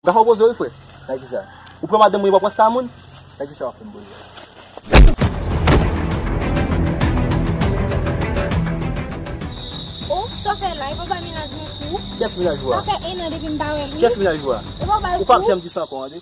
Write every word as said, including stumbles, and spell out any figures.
Gafa w poze wi frè. Nan kisa? Ou pran madanm mwen, ou pa pran sa moun? Nan kisa w ap fè m poze? O, sa w fè la, e pa bay mennaj mwen kou? Kiyès mennaj ou a? Sa fè en an depi m pa wè l wi. Kiyès mennaj ou a? E pa bay kou. Ou p ap janm di sa ankò, tande?